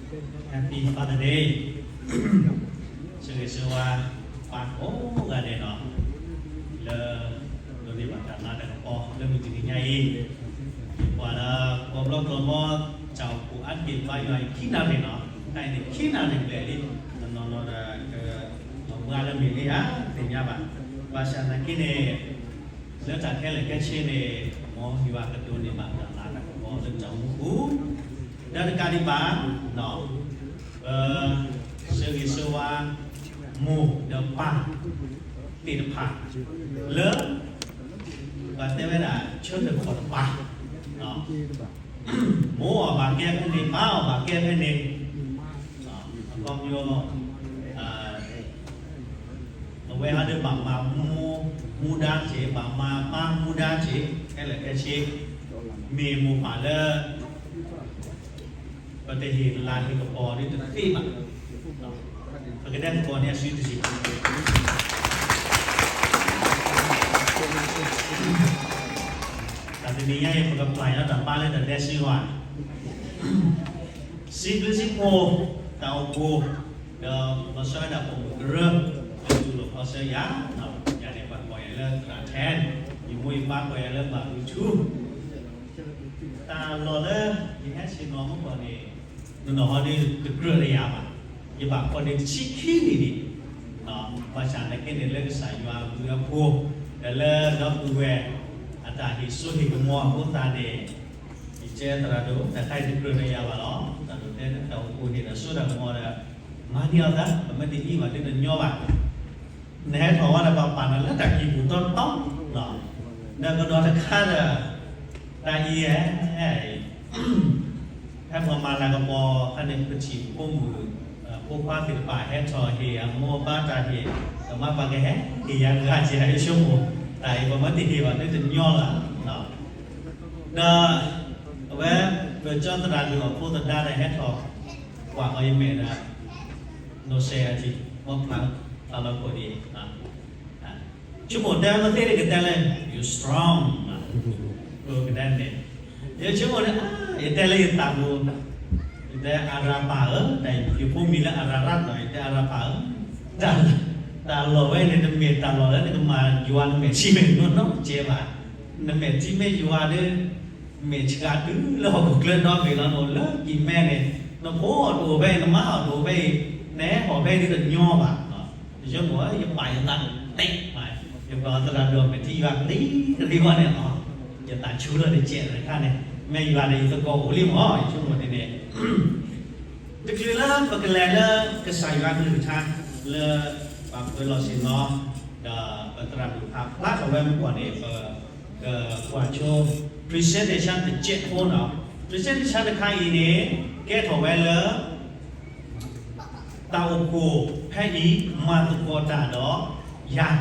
Happy Father Day. ဆၢဂ့ၤဆၢဝါ ပၢ်ကိးဂၤဒဲးနီၤ, လၢ ဒိးန့ၢ်ဘၣ်တၢ်နးတၢ်ကပီၤလၢမုၢ်တနံၤညါအံၤ, ပှၤလၢကိးဘျီကိးဘျီ တၢ်အိၣ်ဖှိၣ်အါတက့ၢ်ဘါယွၤအံၤ ခံနၤန့ၣ်နီၤ, တၢ်အံၤန့ၣ်ခံနၤန့ၣ်ဘျဲၣ်လံ, တနီၤနီၤဒီး ကမၤလၢမ့ၢ်လံဧါ သ့ၣ်ညါဘၣ်, ဘၣ်ဆၣ်သနာ်က့န့ၣ် လၢတၢ်ခဲလၢာ်ခဲဆ့န့ၣ် မ်ယွၤကဒိးန့ၢ်ဘၣ်တၢ်နးတၢ်ကပီၤလၢတၢ်အိၣ်မူပူၤ, ဒီးတကးဒံးဘၣ် ပ ဆၢဂ့ၤဆၢဝါ မိၢ်ဒီးပၢ်သ့ၣ်တဖၣ် လၢ ပှၤတဲဝဲဒၣ်ဆၢထၢၣ်ခီၣ်တပၤ, မိၢ်အီၤဘၣ်ကဲဖဲန့ၣ် ပၢ်အီၤဘၣ်ကဲဖဲန့ၣ်, အခီပညီ အဝဲဟီဒုးဘၣ်မၤမူဒါစ့ၢ် ဘၣ်မၤပၢ်မူဒါစ့ၢ် ခဲလၢာ်ခဲဆ့, မ့ၢ်မိၢ်ပၢ်လၢ ပတဟ့ၣ်လၤဟ့ၣ်ကပီၤဒ်တသ့ဘၣ်, ပကတဲကပီၤန့ၣ်အစုတစံး တၢ်တနံၤညါအံၤ ပကပျၢ်ညီတၢ်ဘါလၢတၢ်တဲစ့ၢ်ကီး စံးဘျုးစံးဖှိၣ် တၢ်အိၣ်ဖှိၣ် ဒီးလီၤဆီဝဲဒၣ်ပိာ်မုၣ်ကရၢ လၢတူၢ်လိာ်ခီဆၢယၤ, ယၤန့ၣ် ပှၤကိးယၤလၢသရၣ်ထဲ, ယမိၢ်ယပၢ်ကိးယၤလၢဘၣ်ဂုာ်ထူ, တၢ်လီၢ်လၢ ယဟဲဆ့ၣ်နီၤမုၢ်ကီၢ်န့ၣ် နနီၢ်ဟီဒ်တကြၢးလၢယၤဘၣ်, ယဘၣ်ခီဒ်တဆံခံနံၣ်န့ၣ်, ဘၣ်ဆၣ်သနာ်က့န့ၣ် လၢကစၢ်ယွၤအဘျုးအဖှိၣ် ဒီးလၢဒီပုၢ်ဝဲၢ် အတၢ်ဟ့ၣ်စိဟ့ၣ်ကမီၤအဃိသတးန့ၣ် ယတဲသရၣ်ဒိၣ် တၢ်ခါအံၤတကြၢးလၢယၤဘၣ်လီၤ, သရၣ်ဒိၣ်တဲတၢ်အိၣ်ဖှိၣ်န့ၣ်ဒီးစိတၢ်ကမီၤဒီး မၤန့ၢ်အီၤသး ပမ့ၢ်တအံၤဘၣ်ဒ်တညီဘၣ် နဟဲထီၣ်ဝဲဒီးပှၤပာ်နၤလၢတၢ်ကံၢ်ပူၤတီတီလီၤ, ဒီးကဒီးတခါဒီး တၢ်အံၤ ဖဲပှၤမၤလၤကပီၤခါန့ၣ် ပထံၣ်ဖိမုၣ် ဖိခွါသ့ၣ်တဖၣ်ဟဲထီၣ်ဟ့ၣ်အမိၢ်အပၢ်တၢ်ဟ့ၣ်, ဒီးမ့ၢ်ပှၤကဟဲဟ့ၣ်ယၤတဂၤစ့ၢ် ယဆိကမိၣ်, တၢ်အံၤပှၤမ့ၢ်တဟ့ၣ်ဘၣ်ဒ်တညီလီၤ, ဒီး အဝဲ ပကၠီသရၣ်ဒိၣ်အဖိသဒါဒီးဟဲထီၣ် ကွၢ်အီၤယမဲာ်ဒီး နီၢ်စဲးအထံၣ် မ့ၢ်ဖျါသးလီၤခိၣ်ဒ်အံၤ, ဆိကမိၣ်တဲမ့ၢ်သ့န့ၣ် ကတဲလၢ you strong, ကတဲန့ၣ်, ယဆိကမိၣ်န့ၣ် ယတဲလၢယသးပူၤ, ယတဲအၤရပၢ်ဧၢ, တၢ်ယဖိမံၤလၢအၤရရၣ်ဒီး ယတဲအၤရပၢ်ဧၢ, တၢ်လီၢ်ဝဲန့ၣ် တမ့ၢ်တၢ်လီၢ်လၢနကမၤယွၤနမဲာ်ထံမဲာ်နိနီတစဲးဘၣ်, နမဲာ်ထံမဲာ်ယွၤဒီး မဲာ်ဆှးတုၤလၢဟီၣ်ခိၣ်ချၢဒီဘ့ၣ်လီၤ, နအိၣ်လၢကံၢ်မဲန့ၣ် နဖိအီၤတအိၣ်ဖဲအံၤ နမါအီၤတအိၣ်ဖဲအံၤ နဟဲဟီၣ်ဖဲဒ်တညီဘၣ်, ယဆိကမိၣ် ယပာ်ယသးတ့ၢ်မး, ယပာ်သရၣ်ဒိၣ်မဲာ်ထံယွၤကသံကသံဝဲန့ၣ်လီၤ, ယသးဆူလၢတစဲးတခါန့ၣ် မ့ၢ်ယွၤဒီးယသကိးအိၣ်လံမး ယဆိကမိၣ်ဒ်န့ၣ် တချုးလၢပကလဲၤလၢကစၢ်ယွၤကလုၢ်ကထါ လၢပှၤပၢၤလီၢ်ဆ့ၣ်နီၤ ဒီးပသရၣ်ဒိၣ်ဖးဖျါထီၣ်ဝဲမုၢ်ကီၢ်န့ၣ် ပကကွၢ်ဆိ presentation တစဲးဖိနီၤ, presentation တခါအံၤန့ၣ် ကဲထီၣ်ဝဲလၢ တၢ်အိၣ်ဖှိၣ်ဖဲအံၤ မၤသကိးတၢ်ဒီးယၤ, ဒ်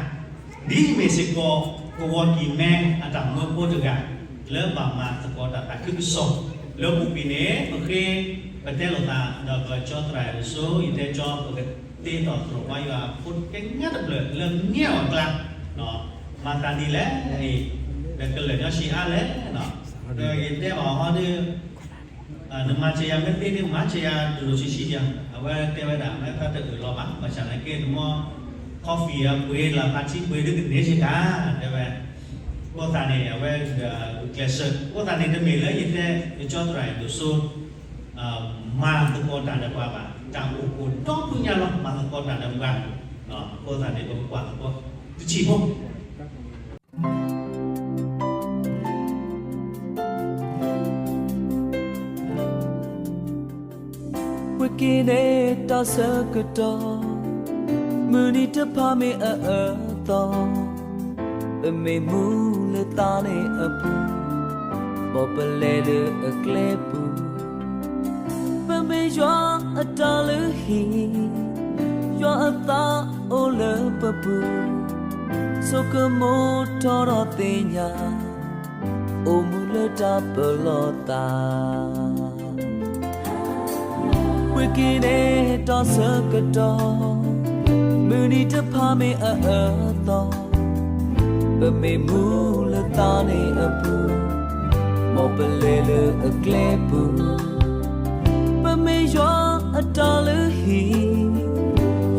အမ့ၢ်စ့ၢ်ကီး ကဝီၤကံၢ်မဲအတၢ်မၢဖိတဂၤ လၢဘၣ်မၤသကိးတၢ်သးခုကစီၣ် လၢပူၤကွံာ်န့ၣ် ပဃ့ ပတဲလိာ်သး ဒီးပကၠီသရၣ်အစိၤ ယတဲကၠီ ပကတ့ထီၣ်သရိာ်ပှၤယွၤအဖိကညါတဖျၢၣ်လၢမ့ၢ်အီၤအကျါ မၤသးဒ်လဲၣ်အံၤ ဒီးကလၢာ်ညီဆံးအါလဲၣ်, ဒီးယတဲဘၣ်အီၤဟီဒ် နမၤစၢၤယၤမ့ၢ်သ့ဒ် မၤစၢၤယၤတလိၣ်ဆံးဆံးယၤ, အဝဲတဲဝဲဒၣ် မ့ၢ်သးတအၢၣ်လီၤဘၣ်, ဘၣ်ဆၣ်သနာ်က့ နမ့ၢ် coffee အပှ့ၤ လၢဖးထံပှ့ၤဒ်ကန့ၢ်စ့ၢ်ကီး တဲဝဲ, အဃိသတးန့ၣ် အဝဲ ကျဲးစၢး အဃိသတးန့ၣ် တမ့ၢ်လၢယတဲ ယကၠီသရၣ်အဒိၣ်စိ မၤသကိးတၢ်ဒီးပှၤဘၣ်, တၢ်အိၣ်ဖှိၣ်ဒီဖုညါလီၤ မၤသကိးတၢ်ဒီးပှၤ, အဃိသတးန့ၣ် ပကကွၢ်သကိး တထံၣ်ဖိ ဝံၤက့ၤန့ၣ်တၢ်ဆၢကတီၢ်, မုၢ်နံၤတဖၣ်မ့ၢ်အအၢအသီ, ပမ့ၢ်မူလၢသးန့ၣ်အပူၤ, မ်ပလဲၤလၢအကျဲပူၤ, ပမ့ၢ်ယွၤအတၢ်လုၢ်ဟံၣ်, ယွၤအသးအိၣ်လၢပပူၤ, ဆိကမိၣ်ထီၣ်ဒီးသ့ၣ်ညါ အိၣ်မူလၢတၢ်ပၢၤလီၤသး, ဝံၤက့ၤန့ၣ်တၢ်ဆၢကတီၢ်, မုၢ်နံၤတဖၣ်မ့ၢ်အအၢအသီ, ပမ့ၢ်မူလၢသးန့ၣ်အပူၤ, မ်ပလဲၤလၢအကျဲပူၤ, ပမ့ၢ်ယွၤ အတၢ်လုၢ်ဟံၣ်,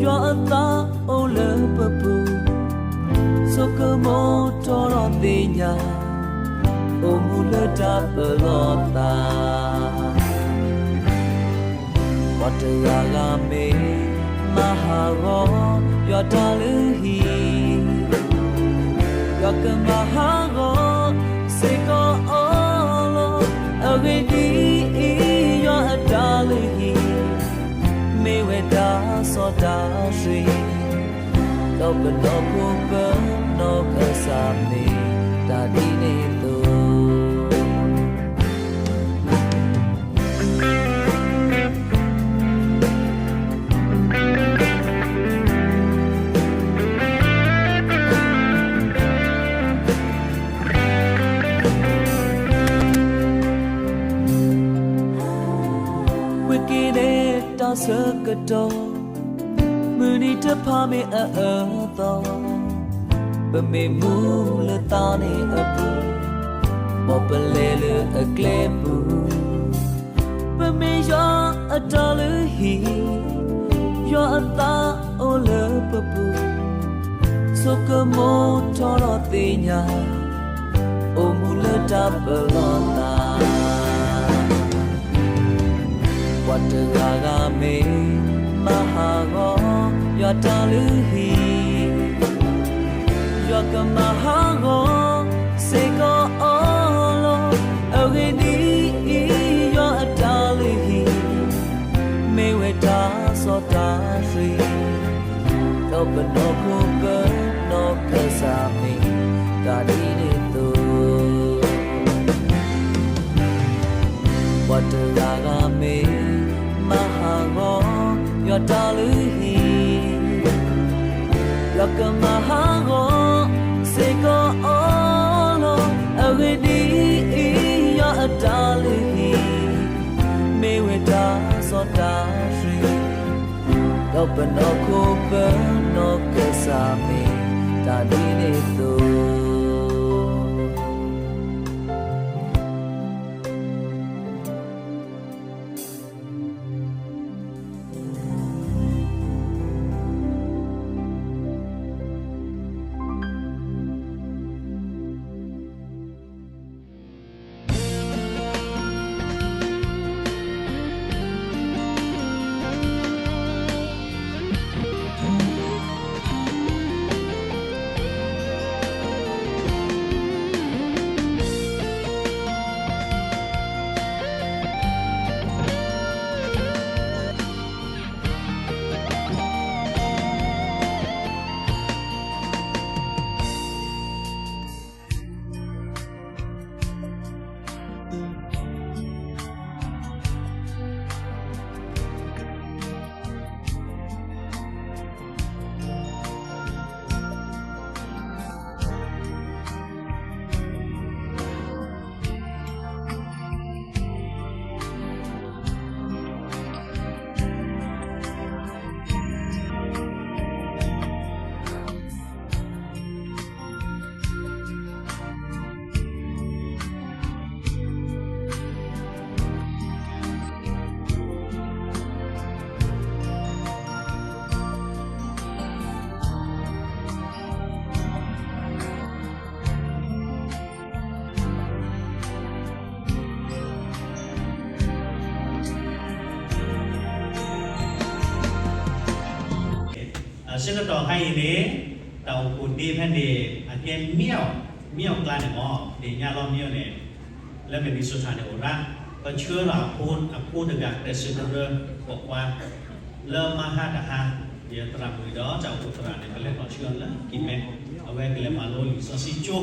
ယွၤအသးအိၣ်လၢပပူၤ, ဆိကမိၣ်ထီၣ်ဒီးသ့ၣ်ညါ, အိၣ်မူလၢတၢ်ပလီၢ်သး. ပှၤတဂၤဂၤမ့ၢ်မၤဟးဂီၤ ယွၤတၢ်လုၢ်ဟံၣ်, ယွၤကမၤဟးဂီၤစ့ၢ်ကီးအီၤလီၤ. အဂ့ၢ်ဒ်အံၤ, ယွၤအတၢ်လုၢ်ဟံၣ် မ့ၢ်ဝဲတၢ်စီတၢ်ဆှံ, ဒီးပနီၢ်ခိပနီၢ်ကစၢ်မ့ၢ်တၢ်ဒ်န့ၣ်အသိး. ဝံၤက့ၤန့ၣ်တၢ်ဆၢကတီၢ်, မုၢ်နံၤတဖၣ်မ့ၢ်အအၢအသီ, ပမ့ၢ်မူလၢသးန့ၣ်အပူၤ, မ်ပလဲၤလၢအကျဲပူၤ, ပမ့ၢ်ယွၤအတၢ်လုၢ်ဟံၣ်, ယွၤအသးအိၣ်လၢပပူၤ, ဆိကမိၣ်ထီၣ်ဒီးသ့ၣ်ညါ, အိၣ်မူလၢတၢ်ပလီၢ်သး. ပှၤတဂၤဂၤမ့ၢ်မၤဟးဂီၤ ယွၤတၢ်လုၢ်ဟံၣ်, ယွၤကမၤဟးဂီၤစ့ၢ်ကီးအီၤလီၤ. အဂ့ၢ်ဒ်အံၤ, ယွၤအတၢ်လုၢ်ဟံၣ် မ့ၢ်ဝဲတၢ်စီတၢ်ဆှံ, ဒီးပနီၢ်ခိပနီၢ်ကစၢ်မ့ၢ်တၢ်ဒ်န့ၣ်အသိး. ပှၤတဂၤဂၤမ့ၢ်မၤဟးဂီၤ ယွၤတၢ်လုၢ်ဟံၣ်, ယွၤကမၤဟးဂီၤစ့ၢ်ကီးအီၤလီၤ. အဂ့ၢ်ဒ်အံၤ, ယွၤအတၢ်လုၢ်ဟံၣ် မ့ၢ်ဝဲတၢ်စီတၢ်ဆှံ, ဒီးပနီၢ်ခိပနီၢ်ကစၢ်မ့ၢ်တၢ်ဒ်န့ၣ်အသိး. ဆၢကတီၢ်ခါအံၤန့ၣ် တၢ်အိၣ်ဖှိၣ်ဒ့ဖဲန့ၣ် အကဲမ့ၢ်အီၤ မ့ၢ်အီၤကျါန့ၣ်မ့ၢ် ဒ့ၣ်ညါလီၤမ့ၢ်အီၤန့ၣ် လၢ Minnesota န့ၣ်အိၣ်ရၣ် ပဆှၢလီၤအဖိ အဖိတဂၤ ကျဲးစၢးကရၢ ပိာ်ခွါ လၢမဟါတဟါ ယသရၣ်မုၣ်ဒီးတၢ်အိၣ်ဖှိၣ်သရၣ်န့ၣ် ပလဲၤလီၤဆှၢလၢကံၢ်မဲ အဝဲကလဲၤမၤလိလံာ်စီဆှံ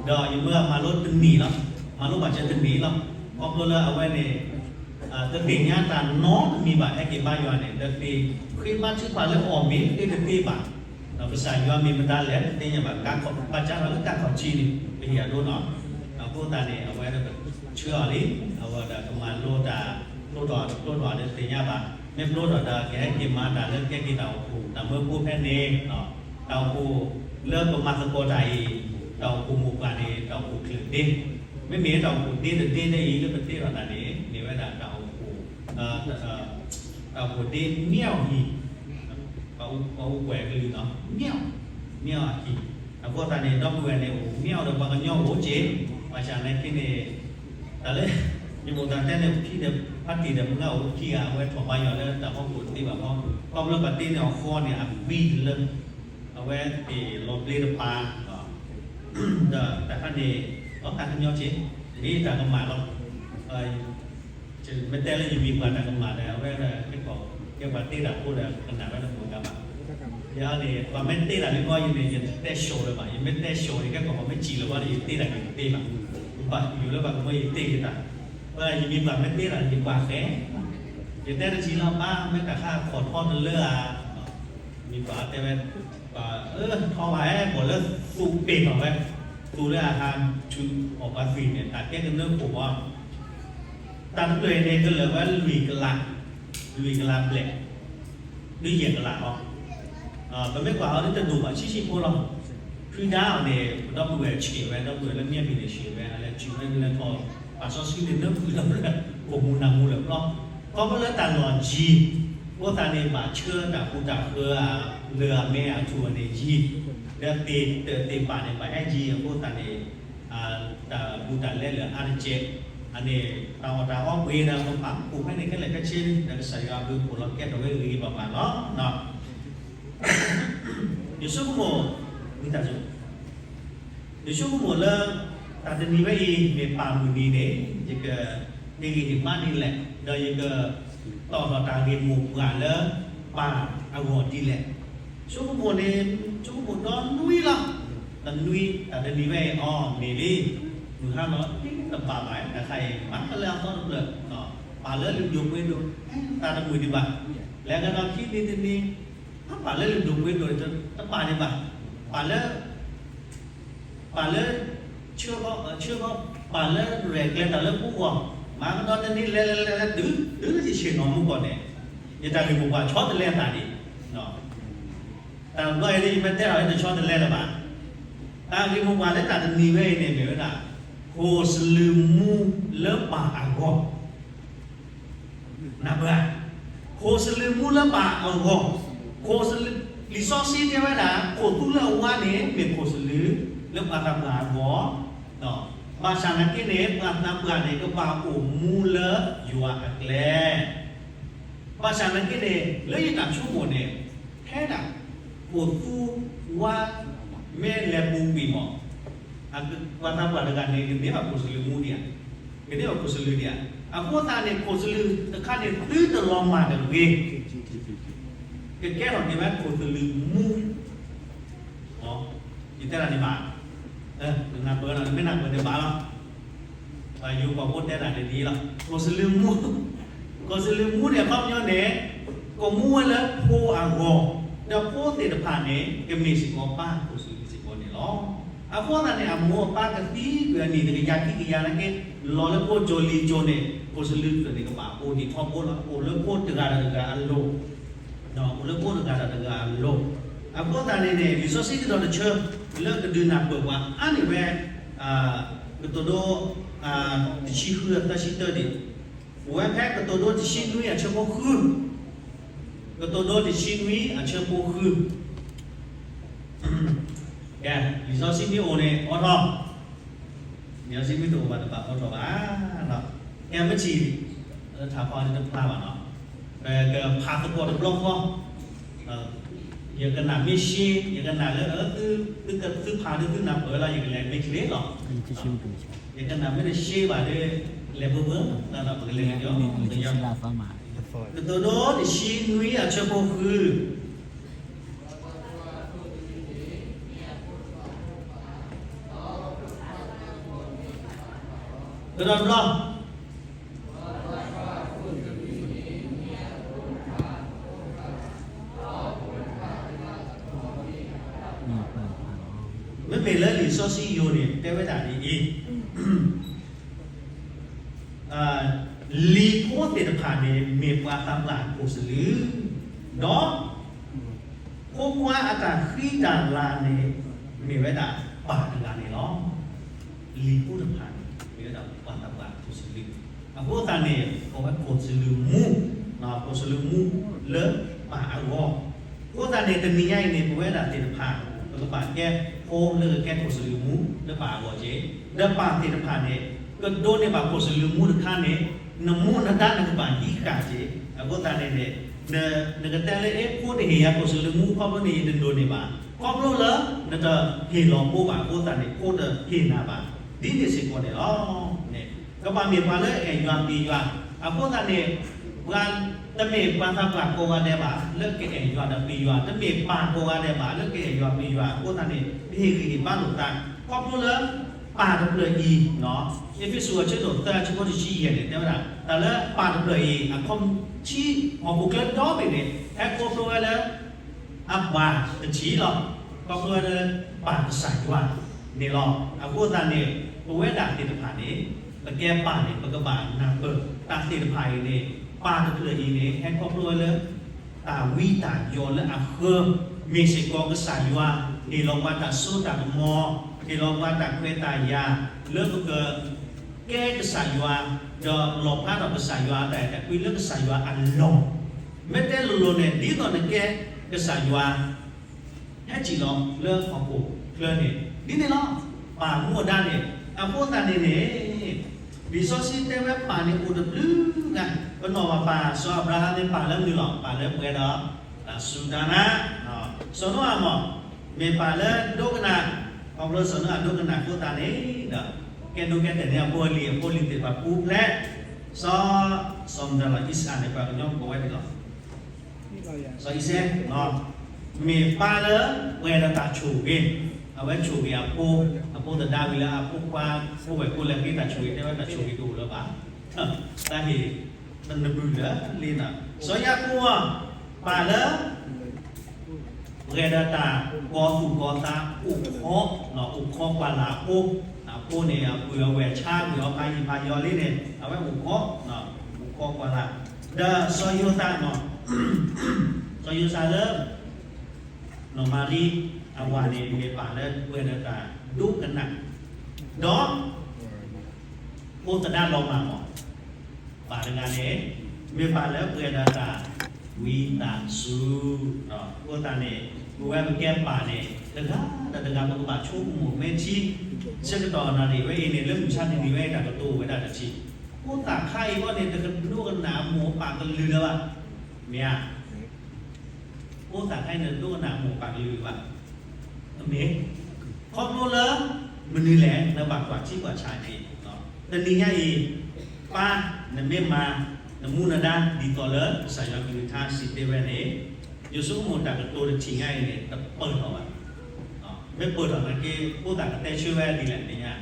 ကၠိ ဒီးယမၢအမၤလိတနံၤလီၤ မၤလိဘၣ်စၢၤတနံၤလီၤ ခီဖျိလၢအဝဲန့ၣ် တသ့ၣ်ညါတၢ်နီတမံၤဘၣ် ဟဲက့ၤဘါယွၤန့ၣ် တသ့ၣ်ဃ့ဘါထုကဖၣ်လၢအီၣ်မ့ၢ်သ့တသ့ဘၣ် ဒီးကစၢ်ယွၤမ့ၢ်မတၤလဲၣ် တသ့ၣ်ညါဘၣ် ကးခီၣ်ဘၣ်ကၢ်ထီၣ်လၢကးခီၣ်ထံးန့ၣ် ပဟ့ၣ်အဒိနီၤ အဃိသတးန့ၣ် အဝဲဒၣ်ကဆှၢအီၤလံ အဝဲဒၣ်ကမၤလိတၢ် ပျိထီၣ်တပျိထီၣ်ဒီးတသ့ၣ်ညါဘၣ် မ့ၢ်ပျိထီၣ်ဒီးကဟဲက့ၤမၤတၢ်လၢကဲက့ၤတၢ်အိၣ်ဖှိၣ် တၢ်မၢဖိဖဲန့ၣ် တၢ်အိၣ်ဖှိၣ်လၢပမၤသကိးတၢ်အံၤ တၢ်အိၣ်ဖှိၣ်မိၢ်ပှၢ်န့ၣ် တၢ်အိၣ်ဖှိၣ်ချၢၣ်ဒ့ မ့မ့ၢ်တၢ်အိၣ်ဖှိၣ်ဒ့တဒ့ဒ်အံၤလၢပတဲထီၣ်တၢ်န့ၣ် မ့ၢ်ဝဲဒၣ်တၢ်အိၣ်ဖှိၣ် တၢ်အိၣ်ဒ့ မျောက်ဟံၣ်, ပှၤအိၣ်ကွဲးကလုာ်နီၤ မျောက်, မျောက်ဟံၣ်, အဃိသတးန့ၣ် ဒီပုၢ်ဝဲၢ်န့ၣ် မျောက်ဒီးပှၤကညီအိၣ်က့ၤ, ဘၣ်ဆၣ်နာ်က့န့ၣ် တၢ်လၢ ယမိၢ်သးတဲန့ၣ် ဖံဒီးဖါတံၢ်ဒီးမုၢ်ဂၤအိၣ်ခံဂၤ အဝဲထီၣ်ဘါယွၤလၢတၢ်ဖီခိၣ်တသ့ဘၣ်ဃီ, ခီဖျိပှၤတ့န့ၢ်အီၤဃီန့ၣ် အဘံတလၢ အဝဲသ့ၣ်လီၤဘျ့တပၤ, ဒီးတၢ်ခါန့ၣ် လီၤသးကညီက့ၤ, မ့ၢ်တၢ်ကမၣ်လီၤ. မ့ၢ်တဲလၢယမံၤပှၢ်တၢ်ကမၣ်ဒီး အဝဲဒၣ်ကဲကီၢ် ကဲပှၤတ့တၢ်ဖိဒီး ကနၣ်ဝဲတမုာ်တၢ်ဘၣ်. ယန့ၣ် ပှၤမ့ၢ်တ့တၢ်လၢကီၢ်ယၤန့ၣ် ယတတဲဆိးလၢၤဘၣ်, ယမ့ၢ်တဲဆိးန့ၣ် ကဲကီၢ်ပှၤမ့ၢ်စံၣ်လၢၤဝဲန့ၣ် ယတ့တၢ်က့ၤတသ့ဘၣ်. ယဘၣ်ယိၣ်လၢပှၤကမၢယတ့က့ၤတၢ်, ယမံၤပှၢ်မ့ၢ်တ့တၢ် ယပှၤဃဲ, ယတဲတထံၣ်လီၤ ဘၣ်မ့ၢ်တၢ်ဃါခီၣ်ထီတလၢဧါ, မံၤပှၢ်တဲဝဲ ပှၤအၢထီဘၣ်အဲၣ် ဘီၣ်လၢသူးပ့ၤထီၣ်ဝဲ, သူးလၢအဟးထုးအီၣ်ပှၤသွံၣ်န့ၣ် တၢ်ကဲကနၢခိၣ်ဘီ တၢ်တဖျၢၣ်အံၤန့ၣ် ကလၢာ်ဝဲလွံၢ်ကလး, လွံၢ်ကလးဘျဲၣ်, ဒုးယဲၢ်ကလးလီၤ. ပမ့ၢ်ကွၢ်အီၤဒ်တဒိၣ်ဘၣ် ဆံးဆံးဖိလီၤ. ဖုဒါအီၤန့ၣ် ပဒီပုၢ်ဝဲၢ်ဆံးဝဲ ဒီပုၢ်ဝဲၢ်လၢမ့ၢ်ဘံၣ်န့ၣ်ဆံးဝဲ အလဲၤထုးဝဲလဲၤထီၣ် ပာ်စီဆှံန့ၣ် နၢဖုလၢ ကိၣ်မူနၢ်မူလၢာ်ဘျီ, ခီဖျိလၢတၢ်လီၢ်ယံၤ, အဃိသတးန့ၣ် ဘၣ်ဆှၢတၢ်ဃူတၢ်ဃၢအလၢအမဲအထူၣ်န့ၣ်ယံၤ, ဒီးသ့ၣ်တၢၣ်သ့ၣ်ပာ်န့ၣ် ဘၣ်အဲၣ်ယံၤအဃိသတးန့ၣ် တၢ်ဘူးတၢ်လဲလၢအါတက့ၢ်, အန့ၣ် တၢ်အီၣ်တၢ်အီပှ့ၤဒီး ပပာ်ဖှိၣ်ဖဲန့ၣ်ခဲလၢာ်ခဲဆ့ ဒီးကစၢ်ယွၤဘျုးဖှိၣ်လီၤကဲထီၣ်ဝဲဂ့ၤဂ့ၤဘၣ်ဘၣ်လီၤ. ယဆိကမိၣ်, ဝံသးစူၤ, ယဆိကမိၣ်လၢ တၢ်တနံၤဝဲအံၤ မ့ၢ်ပၢ်မုၢ်နံၤန့ၣ် ယကဟ့ၣ်ဂံၢ်ဟ့ၣ်ဘါဒ်လဲၣ်, ဒီးယကတီၢ်ထီၣ်တၢ်ဂ့ၢ်မိၢ်ပှၢ်လၢပၢ်အဂီၢ်ဒ်လဲၣ်. ဆိကမိၣ်န့ၣ် ဆိကမိၣ်ဒီနွံလီၤ. တနွံ တၢ်တနံၤဝဲအံၤ အီၤမ့ၢ်လံ, မုၢ်ဟါလီၤ တဘၣ်ဘၣ် တၢ်ခါအံၤ မၤကလၢအသီတဖျၢၣ်, ပၢ်လၢလုၢ်ဒိၣ်ပှ့ၤဒိၣ် တၢ်တမုာ်ဒံးဘၣ်, လဲၤကဒီးခံနံၤတနံၤ ပၢ်လၢလုၢ်ဒိၣ်ပှ့ၤဒိၣ် တဘၣ်ဒံးဘၣ်, ပၢ်လၢ ပၢ်လၢ ဆၢဃီ ဆၢဃီ ပၢ်လၢရဲၣ်ကျဲၤတၢ်လၢပဂီၢ်, မၤကဒီးတနံၤလဲၤလဲၤလဲၤလဲၤတုၤ တုၤလၢယဆ့ၣ်နီၤမူကီၢ်န့ၣ်, ယတၢ်ဂ့ၢ်မိၢ်ပှၢ်ဆီတလဲအသးဒံး, တၢ်ဘျီအံၤ ယမ့ၢ်တဲအီၤလၢတဆီတလဲလၢၤဘၣ်, တၢ်ဂ့ၢ်မိၢ်ပှၢ်လၢတၢ်တနံၤဝဲအံၤန့ၣ် မ့ၢ်ဝဲဒၣ် ခိၣ်စလုၢ်မူလၢပၢ်အဂီၢ် နၢ်ပၢၢ်ဧါ, ခိၣ်စလုၢ်မူလၢပၢ်အဂီၢ်, ခိၣ်စလုၢ် လံာ်စီဆှံတဲဝဲဒၣ် ခိၣ်သူလၢအဝါန့ၣ် မ့ၢ်ခိၣ်စလုၢ်လၢပှၤသးပှၢ်အဂီၢ်, ဘၣ်ဆၣ်နာ်က့န့ၣ် ပှၤသးပှၢ်န့ၣ် ကဘၣ်အိၣ်မူလၢယွၤအကျဲ ဘၣ်ဆၣ်နာ်က့န့ၣ် လၢယတၢ်ဆိကမိၣ်န့ၣ် ထဲဒၣ် ခိၣ်သူဝါ မ့ၢ်လဲၤပူၤကွံာ်မး ပှၤသးပှၢ်တဂၤန့ၣ် ကန့ၢ်ဘၣ်ခိၣ်စလုၢ်မူဒံးဧါ, ကန့ၢ်ဘၣ်ခိၣ်စလုၢ်ဒံးဧါ, အဃိသတးန့ၣ် ခိၣ်စလုၢ်တခါန့ၣ် သုတလီၤမၢ်တဂ့ၤ, ကကဲထီၣ်က့ၤဝဲခိၣ်စလုၢ်မူ ယတဲဒၣ်န့ၣ်ဘၣ်, နၢ်ပၢၢ်လီၤ နမ့ၢ်နၢ်ပၢၢ်န့ၣ်ဘၣ်လီၤ. ပှၤယိၤကီၢ်ဖိတဲတၢ်န့ၣ်ဒ်အံၤလီၤ, ခိၣ်စလုၢ်မူ, ခိၣ်စလုၢ်မူန့ၣ် အခီပညီန့ၣ် ကမူဝဲလၢဖိအဂီၢ်, ဒီးဖိသ့ၣ်တဖၣ်န့ၣ် ကမ့ၢ်စ့ၢ်ကီးပၢ်ခိၣ်စလုၢ်စ့ၢ်ကီးန့ၣ်လီၤ. အဃိသတးန့ၣ် အမိၢ်အပၢ်ကသံကွံာ်အနံၣ်တကယၤခံကယၤနာ်က့ လီၤလၢဖိကၠိလံၤကၠိန့ၣ် ခိၣ်စလုၢ်တဖျၢၣ်န့ၣ် ကဘၣ်အိၣ်ဒံးထီဘိလီၤ, အိၣ်လၢဖိတဂၤဒီးတဂၤအလိၤ အိၣ်လၢဖိတဂၤဒီးတဂၤအလိၤ, အဃိသတးန့ၣ်န့ၣ် လံာ်စီဆှံကဒီးတဆၢ လၢကဒုးနၢ်ပၢၢ်ပှၤအါန့ၢ်ဝဲ ကတိၤဒိ တဆံဃုအသၢဆံတၢဒံး, အိၣ်ဝဲဖဲကတိၤဒိတဆံနွံအဆၢဖိဃု, ကတိၤဒိတဆံနွံအဆၢဖိဃု, ကဲ လံာ်စီဆှံမ့ၢ်အိၣ်န့ၣ် အိးထီၣ် လံာ်စီဆှံမ့ၢ်တအိၣ်ဘၣ်တဘၣ်အိးထီၣ်ဘၣ်, ကဲမ့ၢ်ထံၣ် ထးဖီတဖျါဘၣ်နီၤ, ပကဖးသကိးတဘျီဃီ, ယကနၣ်မ့ၢ်ရှဲ ယကနၣ်လၢ သုဖးဒ်သုနၢ်ပၢၢ်လီၤ ယကလဲၤမ့ၢ်ချ့လီၤ, ယကနၣ်မ့ၢ်တရှဲဘၣ်ဒီး လဲၤပှဲၤပှဲၤ ပကလဲၤကညီ ကတိၤဒိတဆံနွံအဆၢဖိဃု ကဒီးတဘျီ, မ့မ့ၢ်လၢလံာ်စီဆှံယိၤန့ၣ် တဲဝဲဒၣ်ဒ်အံၤ, လံၤဖိသ့ၣ်တဖၣ်န့ၣ် မ့ၢ်ပှၤသးပှၢ်အခိၣ်စလုၢ်, ဒီး ဖိခွါအတၢ်ဃံတၢ်လၤန့ၣ် မ့ၢ်ဝဲဒၣ်ပၢ်တဂၤန့ၣ်လီၤ. လံၤဖိတဖၣ်န့ၣ် မ့ၢ်ဝဲဒၣ်ပှၤသးပှၢ်အခိၣ်စလုၢ်, အဃိသတးန့ၣ် ကိးဝဲခိၣ်စလုၢ်မူ, ခိၣ်စလူးမူလၢပၢ်အဂီၢ်. အဃိသတးန့ၣ် တနံၤညါအံၤန့ၣ် ပဝဲဒၣ်သ့ၣ်တဖၣ် ပကဘၣ်ကဲဖိလၢကကဲခိၣ်စလူးမူလၢပၢ်အဂီၢ်က့ၤ, ဒီးပၢ်သ့ၣ်တဖၣ်န့ၣ် ကဒိးန့ၢ်ဘၣ်ခိၣ်စလူးမူတခါန့ၣ် နမူနဒါနကဘၣ်ဟံးဃာ်က့ၤ. အဃိသတးန့ၣ်န့ၣ် နကတဲလၢ အဲ ဖိတဟ့ၣ်ယၤခိၣ်စလူးမူ ခီဖျိန့ၣ် ယတဒိးန့ၢ်ဘၣ်, ခီဖျိလၢနတဟ့ၣ်လီၤဖိဘၣ်အဃိသတးန့ၣ် ဖိတဟ့ၣ်နၤဘၣ်, ဒ်န့ၣ်စ့ၢ်ကီးန့ၣ်လီၤ. ကဘၣ်မ့ၢ်ပှၤလၢအဲၣ်ယွၤပျံၤယွၤ, အဃိသတးန့ၣ် ပှၤတမ့ၢ်ပှၤသးပှၢ်ကိးဂၤဒဲးဘၣ် လၢကအဲၣ်ယွၤဒီးပျံၤယွၤ, တမ့ၢ်ပၢ်ကိးဂၤဒဲးဘၣ် လၢကအဲၣ်ယွၤပျံၤယွၤ, အဃိသတးန့ၣ် ပဟ့ၣ်ဂံၢ်ဟ့ၣ်ဘါလိာ်သး, ခီဖျိလၢ ပၢ်တဖျၢၣ်အံၤ, အ့းဖ့းစူးအဆၢဒိၣ်သၢအဆၢဖိတဆံယဲၢ်န့ၣ် တဲဝဲဒၣ် တၢ်လၢပၢ်တဖျၢၣ်အံၤ အခီပညီ ဟီၣ်ခိၣ်ချၢဒီဘ့ၣ်န့ၣ် ဟဲခီဖျိဝဲလၢ အပၢ်တထံၣ်လီၤ. ခီဖျိဝဲလၢပၢ်ကစၢ်ယွၤန့ၣ်လီၤ. အဃိသတးန့ၣ် ပဝဲဒၣ်သ့ၣ်တဖၣ်န့ၣ် ပကဲပၢ်န့ၣ် ပကဘၣ်နၢ်ပၢၢ် တၢ်သ့ၣ်တဖၣ်အံၤန့ၣ် ပၢ်တဖျၢၣ်အံၤန့ၣ် ဟဲခီဖျိဝဲလၢ တၢ်ဝံတၢ်ယိးလၢအဃၢ မ့ၢ်စ့ၢ်ကီးကစၢ်ယွၤ ဟ့ၣ်လီၤပှၤတၢ်စိတၢ်ကမီၤ, ဟ့ၣ်လီၤပှၤတၢ်ခွဲးတၢ်ယာ် လၢပက ကဲကစၢ်ယွၤ, ဒီးလီၣ်ဖျါထီၣ်ကစၢ်ယွၤအတၢ်အဲၣ်တၢ်ကွံလၢကစၢ်ယွၤအလီၢ်. မ့ၢ်တဲလိၤလိၤန့ၣ် ဒ်သိးနကဲကစၢ်ယွၤ ဟဲထံၣ်လီၤလၢဟီၣ်ခိၣ်ချၢန့ၣ် ဒ်န့ၣ်လီၤ. ပၢ်မူအဒါန့ၣ် အဃိသတးန့ၣ်န့ၣ် လံာ်စီဆှံတဲဝဲပၢ်န့ၣ်အိၣ်တဘျုးဂၤ, ပနီၢ်ဘၣ်ပၢ်စီၤအၤဘြၤဟၣ်မ့ၢ်ပၢ်လၢမနုၤလီၤ, ပၢ်လၢပှဲၤဒီးတၢ်စူၢ်တၢ်နာ်, စီၤနိအၤမ့ၢ် မ့ၢ်ပၢ်လၢဒိကနၣ်, ခီဖျိစီၤနိအၤဒိကနၣ်အဃိသတးန့ၣ်ဒီး ကဲဒိကဲတဲာ်န့ၢ်အဖိအလံၤ, အဖိအလံၤသ့ၣ်တဖၣ်ပူၤဖျဲး, စီၤ စီၤမတၤလီၤ အံၣ်စၢးန့ၣ် ပှၤကညီကိးဝဲဒ်လီၤ စီၤအံၤစဲး, မ့ၢ်ပၢ်လၢပှဲၤဒီးတၢ်ဆိၣ်ဂ့ၤ, အဝဲဆိၣ်ဂ့ၤအဖိ, အဖိသဒါဝံၤလၢအဖိခွါ ဖိဝဲၢ်ဖိလဲၤဃ့တၢ်ဆိၣ်ဂ့ၤ တဲဝဲတၢ်ဆိၣ်ဂ့ၤတအိၣ်လၢၤဘၣ်, တၢ်ဟ့ၣ်တနၢ်ပၢၢ်လၢၤလံနီၤ, စီၤယၤကိာ် ပၢ်လၢ ပှဲၤဒီးတၢ်ကီၤသူၣ်ကီၤသး အိၣ်ခိး, အိၣ်ခိးကွၢ်လၢ်အဖိ, အဖိန့ၣ် အပုၢ်အဝဲၢ်ဆါကွံာ်အီၤဖးယံာ်ဖးယီၤလံန့ၣ် အဝဲအိၣ်ခိး, အိၣ်ခိးကွၢ်လၢ်, ဒီးစီၤယိၤသး, စီၤယိၤသးလၢ နီၢ်မၤရံအဝၤန့ၣ် မ့ၢ်ပၢ်လၢပှဲၤဒီးတၢ်ဒိကနၣ်, ဒီး ဖိသဒါလီၤမၢ်မး, ပၢ်တဂၤန့ၣ် မ့ၢ်ပၢ်လၢပှဲၤဒီးတၢ်ဝံသးစူၤ, အဃိသတးန့ၣ် ပဝဲပကဲပၢ်န့ၣ် တဂၤဒီးတဂၤ ပကဘၣ်ဆိကမိၣ်မဲာ်ထံ ဆၢကတီၢ်နၣ်ရံၣ်ဝဲအံၤန့ၣ် လၢမုၢ်ဆါတနံၤဝဲအံၤ တၢ်ကတိၤအိၣ်ဝဲဒၣ်တထံၣ်, ဖိသၣ်ခါအံၤဘီန့ၣ် တကဒိကနၣ်အမိၢ်အပၢ်ကလုၢ်လၢၤဘၣ်, မ့ၢ်ဧါ ဖိသၣ်ခါအံၤန့ၣ်တဒိကနၣ်အမိၢ်အပၢ်ကလုၢ်ဘၣ်, မ့ၢ် ခီဖျိလၢ မနုၤလဲၣ် နဘၣ်ကွၢ်ထံကွၢ်ဆးက့ၤ, တနံၤညါအံၤ ပၢ်နမ့ၢ်မၤ နမူနဒါဒ်သိးလၢကစၢ်ယွၤကလုၢ်ကထါစံးတ့ၢ်ဝဲန့ၣ်, ယဆိကမိၣ်တၢ်ကတိၤတထံၣ်ညါအံၤန့ၣ် တပၢၢ်ထီၣ်ဘၣ်, မ့ၢ်ပၢၢ်ထီၣ်နာ်က့ ဖိသၣ်ကတဲဆၢဝဲဒ်လဲၣ်သ့ၣ်ညါ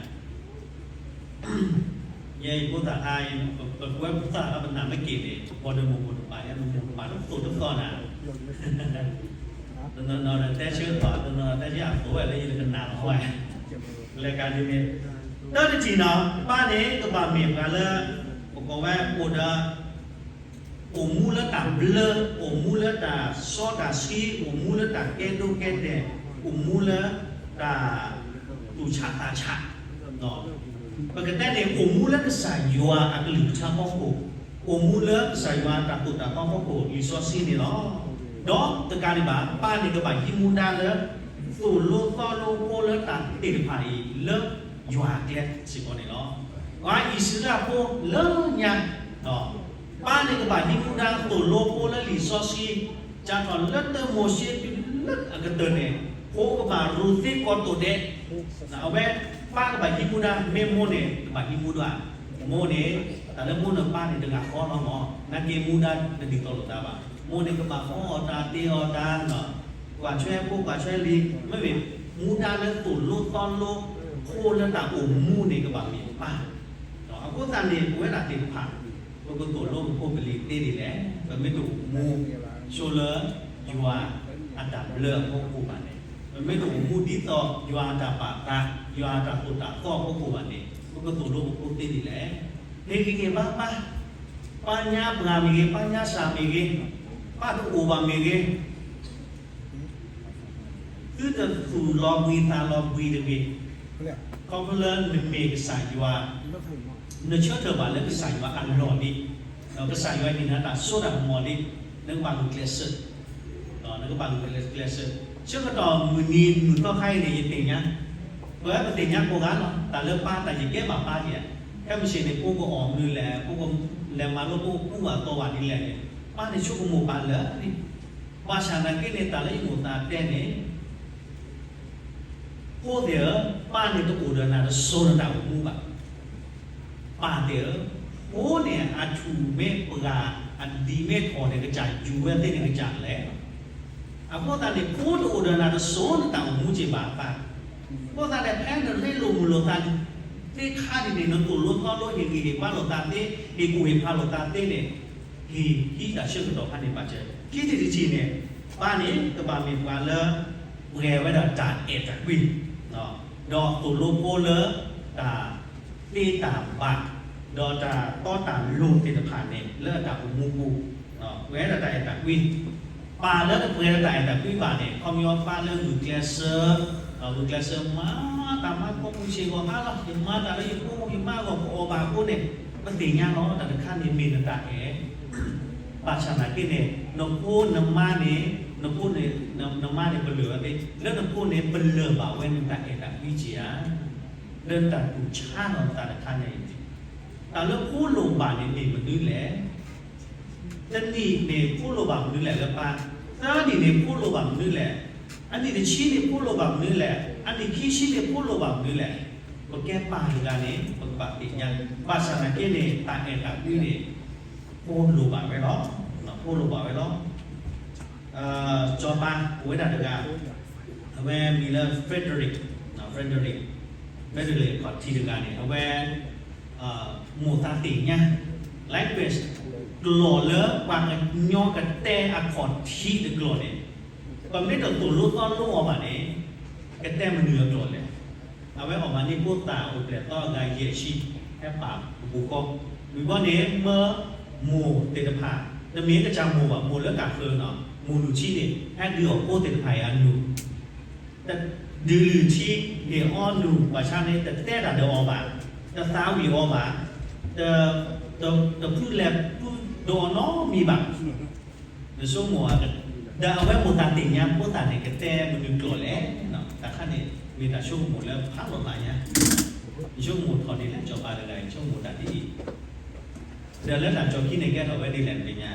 ယဲအံၤဖိသၣ်ခါအံၤ ပကွဲဖိသၣ်ခါ ပနၢ်မ့ၢ်က့ၤန့ၣ် ပှၤဒီးမိၢ်မိၢ်တပၢ် ယဲမိၢ်မိၢ်တပၢ်တသိၣ်တသီနၤ, တနီၤနီၤဒီးတဲဆၢသီၣ် တနီၤနီၤတဲဆၢအသိၣ်ဝဲလၢယတကနၣ်လီၤဝဲ, လဲၤကၤဒ်န့ၣ်, တၢ်တထံၣ်နီၤ ပၢ်န့ၣ်ကဘၣ်မ့ၢ်ပှၤလၢ ပကိးဝဲအိၣ်ဒီး အိၣ်မူလၢတၢ်ဘျၢ, အိၣ်မူလၢတၢ်စီတၢ်ဆှံ, အိၣ်မူလၢတၢ်ကဲဒိကဲတဲာ်, အိၣ်မူလၢတၢ်သူၣ်ဆးသးဆး, ပကတဲန့ၣ် အိၣ်မူလၢကစၢ်ယွၤအကလုၢ်ကထါဖီခိၣ်, အိၣ်မူလၢကစၢ်ယွၤတၢ်သိၣ်တၢ်သီဖီခိၣ် လံာ်စီဆှံန့ၣ်လီၤ. ဒီးတကးဒံးဘၣ် ပၢ်န့ၣ်ကဘၣ်ဟံးမူဒါလၢ သိၣ်လိသီလိဖိလၢတၢ်သ့ၣ်တဖၣ်အံၤ လၢယွၤအကျဲစ့ၢ်ကီးန့ၣ်လီၤ. ပှၤအံၣ်စရ့လးဖိလၢညါ ပၢ်န့ၣ်ကဘၣ်ဟံးမူဒါသိၣ်လိဖိလၢလံာ်စီဆှံ, စးထီၣ်လၢတၢမိၤၡ့တုၤလၢအကတၢၢ်န့ၣ် ဖိကဘၣ်ရူၤသ့ကိးတိာ်ဒဲး, အဝဲ ပၢ်ကဘၣ်ဟံးမူဒါ မ့ၢ်မိၢ်န့ၣ် ကဘၣ်ဟံးမူဒါ, မိၢ်န့ၣ် တၢ်လၢမိၢ်န့ၣ်ပၢ်န့ၣ်တဂၤဃီလီၤမး, နာ်က့မူဒါတဒ်သိးလိာ်သးဘၣ်, မိၢ်န့ၣ်ကဘၣ်အီၣ်တၢ်တ့အီၣ်တၢ် ကွၢ်ထွဲဖိကွၢ်ထွဲလံၤ, မ့မ့ၢ်မူဒါလၢသိၣ်လိသီလိ ဖိလၢတၢ်အိၣ်မူန့ၣ်ကဘၣ်မ့ၢ်ပၢ်, အဃိသတးန့ၣ် ပဝဲဒၣ်သ့ၣ်တဖၣ် ပကသိၣ်လိပဖိပလံၤသ့ဒ်လဲၣ်, ပမ့ၢ်တအိၣ်မူ ဆိလၢယွၤအတၢ်ဘျၢအဖီခိၣ်ဘၣ်န့ၣ်, ပမ့ၢ်တအိၣ်မူဒ်သိးယွၤအတၢ်ဘၣ်သး ယွၤအတၢ်သိၣ်တၢ်သီအဖီခိၣ်ဘၣ်န့ၣ် ပကသိၣ်လိပဖိသ့ဒ်လဲၣ်. ဟ့ၣ်ဂံၢ်ဟ့ၣ်ဘါပၢ်, ပၢ်ညါပှၢ်မ့ၢ်ဂ့ၤ, ပၢ်ညါစၢ်မ့ၢ်ဂ့ၤ, ပၢ်တအိၣ်ဘၣ်မ့ၢ်ဂ့ၤ သုတသူၣ်လီၤဘှံးသးလီၤဘှံးတဂ့ၤ, ခီဖျိလၢနမ့ၢ်ကစၢ်ယွၤ, နဆၢထၢၣ်ဘၣ်လၢကစၢ်ယွၤအလီၢ်လံ. ဒီးကစၢ်ယွၤဟ့ၣ်နၤတၢ်စိတၢ်ကမီၤလံ, နကဘၣ်ဂုာ်ကျဲးစၢး, နကဘၣ်ဂုာ်ကျဲးစၢး. ဆၢကတီၢ်မုၢ်နံၤမုၢ်သီခါအံၤန့ၣ် ယသ့ၣ်ညါ, ပဝဲပသ့ၣ်ညါကိးဂၤလီၤ, တၢ်လၢပၢ်တၢ်ယကဲဘၣ်ပၢ်က့ၤ, ခဲမုၢ်ဆ့ၣ်န့ၣ် ဖိကအီၣ်မနုၤလဲၣ်, ဖိကလဲၤမၤလိဖိကကူဘၣ်သိးဘၣ်ဒ်လဲၣ်န့ၣ်, ပၢ်န့ၣ်ဆိကမိၣ်ပာ်လၢာ်န့ၣ်, ဘၣ်ဆၣ်သနာ်က့န့ၣ် တၢ်လၢယမိၢ်သးတဲန့ၣ် ဖိသ့ၣ်ဧၢ, ပၢ်န့ၣ်တအိၣ်ဒီးနၤတစိၤနတၢ်အိၣ်မူဘၣ်. ပၢ်သ့ၣ်ဧၢ, ဖိန့ၣ်အထူၣ်မ့ၢ်ပှၢ်, အဒံၣ်မ့ၢ်ထီၣ်န့ၣ် ကစၢ်ယူၤဝဲသ့န့ၣ်ကစၢ်လဲၣ်. အဃိသတးန့ၣ် ဖိတအိၣ်ဒီးနၤတစိၤနတၢ်အိၣ်မူက့ၤဘၣ်အသး, အဃိသတးန့ၣ် ဖဲနရ့လိာ်မုာ်လိာ်သးသ့ခါဒ်န့ၣ် နသိၣ်လိသီလိဟ့ၣ်ဂံၢ်ဟ့ၣ်ဘါလိာ်သးသ့, ဟ့ၣ်ကူၣ်ဟ့ၣ်ဖးလိာ်သးသ့န့ၣ်, ဟ့ၣ်ဟံးတၢ်ဆၢကတီၢ်ခါန့ၣ်ဘၣ်စၢၤ. ခံထံၣ်တထံၣ်န့ၣ်, ပၢ်န့ၣ် ကဘၣ်မ့ၢ်ပှၤလၢ ပှဲၤဝဲဒၣ်တၢ်အဲၣ်တၢ်ကွံ, ဒီးသိၣ်လိဖိလၢတၢ်သ့တၢ်ဘၣ်, ဒီးတၢ်တီတၢ်လိၤသ့ၣ်တဖၣ်န့ၣ် လၢအတၢ်အိၣ်မူပူၤ, ပှဲၤဝဲဒၣ်တၢ်အဲၣ်တၢ်ကွံ. ပၢ်လၢတပှဲၤဒီးတၢ်အဲၣ်တၢ်ကွံဘၣ်န့ၣ် ခီပညီပၢ်လၢဂုာ်ကျဲးစၢး, ဂုာ်ကျဲးစၢးမၤတၢ်မၤဖိမုၢ်ဆ့ၣ်ဂီၤဟါလီၤ, ယမၤတၢ်လၢယဖိယမါအဂီၢ်ကအီၣ်ဘၣ်အဃိန့ၣ်, ပသ့ၣ်ညါလီၤ တၢ်တခါန့ၣ်မ့ၢ်နတၢ်အဲၣ် ဘၣ်ဆၣ်သနာ်က့န့ၣ် နဖိနမါန့ၣ်, နဖိန့ၣ်, နမါန့ၣ်ပလၢၢ်ဝဲသ့, လၢနဖိန့ၣ် ပလၢၢ်ဘၣ်ဝဲနတၢ်အဲၣ်တၢ်ကွံက့ၤဧါ, လၢနတၢ်တူၢ်ဆါလီၤသးတခါန့ၣ်, တၢ်လၢဖိလိၣ်ဘၣ်န့ၣ်မ့ၢ်မနုၤလဲၣ်. တနံၣ်န့ၣ်ဖိလိၣ်ဘၣ်မနုၤလဲၣ်လၢပၢ်, သၢနံၣ်န့ၣ်ဖိလိၣ်ဘၣ်မနုၤလဲၣ်, အနံၣ်တဆံန့ၣ်ဖိလိၣ်ဘၣ်မနုၤလဲၣ်, အနံၣ်ခံဆံန့ၣ်ဖိလိၣ်ဘၣ်မနုၤလဲၣ်. ပကဲပၢ်တဂၤန့ၣ် ပကဘၣ်သ့ၣ်ညါ, ဘၣ်ဆၣ်သနာ်က့န့ၣ် တၢ်အဲၣ်တၢ်ကွံန့ၣ် ဖိလိၣ်ဘၣ်ဝဲလီၤ, ဖိလိၣ်ဘၣ်ဝဲလီၤ. စီၤပၤအိၣ်ဝဲဒၣ်တဂၤ, အဝဲမံၤလၢ Frederick, Frederick, Frederick အခီၣ်ထံးတဂၤန့ၣ် အဝဲ မိၢ်သးသ့ၣ်ညါ language ကျိာ်လၢပှၤကညီကတဲအခီၣ်ထံးတကျိာ်န့ၣ်, ပမ့ၢ်တသိၣ်လိသီလိအီၤဘၣ်န့ၣ်, ကတဲမနုၤအကျိာ်လဲၣ်. အဝဲအီၣ်မၤန့ၢ်ဖိသၣ်အိၣ်ဖျဲၣ်သီအဂၤယဲၢ်ဆံ, ဟဲပာ်ကပူၤဃီ, ဝံၤဘီန့ၣ် မၢမိၢ်သ့ၣ်တဖၣ်, တမ့ၢ်ကစၢ်မိၢ်ဘၣ်, မိၢ်လၢကးဃၢၤနီၤ, မိၢ်နုၢ်ဆံန့ၣ် ဟဲဒုးအီၣ်ဖိသ့ၣ်တဖၣ်အံၤအနူၢ် တဒုးလုၢ်ထံ ဟ့ၣ်အီနူၢ် ဘၣ်ဆၣ်န့ၣ် တတဲတၢ်ဒီးအီၤဘၣ်, တသးဝံၣ်အီၤဘၣ်, တ, တ, တဖုလဲၤဖုဒီးအီၤနီတမံၤဘၣ်. နဆိကမိၣ်ဧါ, ဒီးအဝဲမိၢ်သးသ့ၣ်ညါဖိသၣ်န့ၣ် ကတဲမနုၤကျိာ်လဲၣ်. တၢ်ခါန့ၣ် မ့ၢ်တၢ်ဆိကမိၣ်လၢဖးလိာ်သးညါ, ယဆိကမိၣ်ထီၣ်ဒ်လဲၣ်, စီၤပၤတဂၤအံၤ ဆိကမိၣ်တၢ်ဒ်အံၤ ဒီးလၢတၢ်ကၠီၤခံန့ၣ် ကဲထီၣ်ဝဲဒ်လဲၣ် နသ့ၣ်ညါ,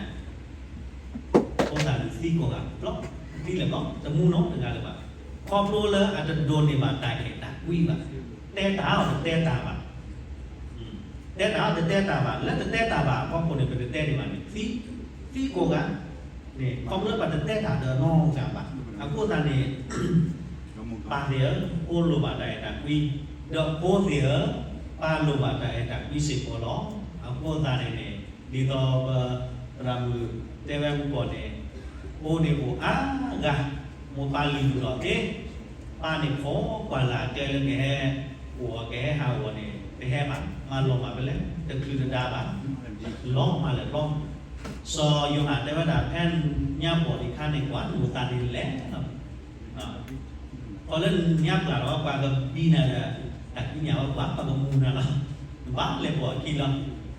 ဖိသၣ်လုၢ်သံကိးဂၤဘျီ, သံလၢာ်ဘျီ, တမူနီတဂၤလၢၤဘၣ်. ခီဖျိလၢအတဒိးန့ၢ်ဘၣ်တၢ်အဲၣ်တၢ်ကွံဘၣ်, တဲတၢ်အီၤတတဲတၢ်ဘၣ်, တဲတၢ်အီၤတတဲတၢ်ဘၣ်, လၢတတဲတၢ်ဘၣ်အဖီခိၣ်န့ၣ် ပတတဲန့ၢ်ဘၣ်န့ၣ်, သံ, သံကိးဂၤ, န့ၣ် ခီဖျိလၢပတတဲတၢ်ဒီးနီတဂၤဘၣ်. အဃိသတးန့ၣ် ပၢ်သ့ၣ်ဧၢ, ဖိလိၣ်ဘၣ်တၢ်အဲၣ်တၢ်ကွံ, ဒီးဖိသ့ၣ်ဧၢ, ပၢ်လိၣ်ဘၣ်တၢ်အဲၣ်တၢ်ကွံစ့ၢ်ကီးလီၤ. အဃိသတးန့ၣ်န့ၣ် ဒ်သိးပသရၣ်မုၣ်တဲဝဲမုၢ်ကီၢ်န့ၣ်, ဖိန့ၣ်အိၣ်အါဂၤ, မိၢ်ပၢ်လုၢ်လီၢ်သ့, ပၢ်န့ၣ်ခိးကွၢ်လၢ်တဲလၢကဟဲအိၣ်အီၤ ကဟဲဟးဂီၤန့ၣ် တဟဲဘၣ်, မၤလီၤမၢ်ဖဲလဲၣ်, တချုးတဒါဘၣ်, လီၤမၢ်လဲၣ်လီၤ. စီၤယိၤဟၣ်တဲဝဲဒၣ် ဖဲညါပှၢ်တခါန့ၣ် ကွၢ်နမိၢ်သးန့ၣ်လဲၣ် ခီလၢညါပှၢ်ဒီး ပှၤကဘံနၤဒီး တၢ်ကံးညာ်ဝဲပှၤ ပှၤကမူၤနၤလီၤ, နဘၣ်လဲၤပိာ်အခံလီၤ.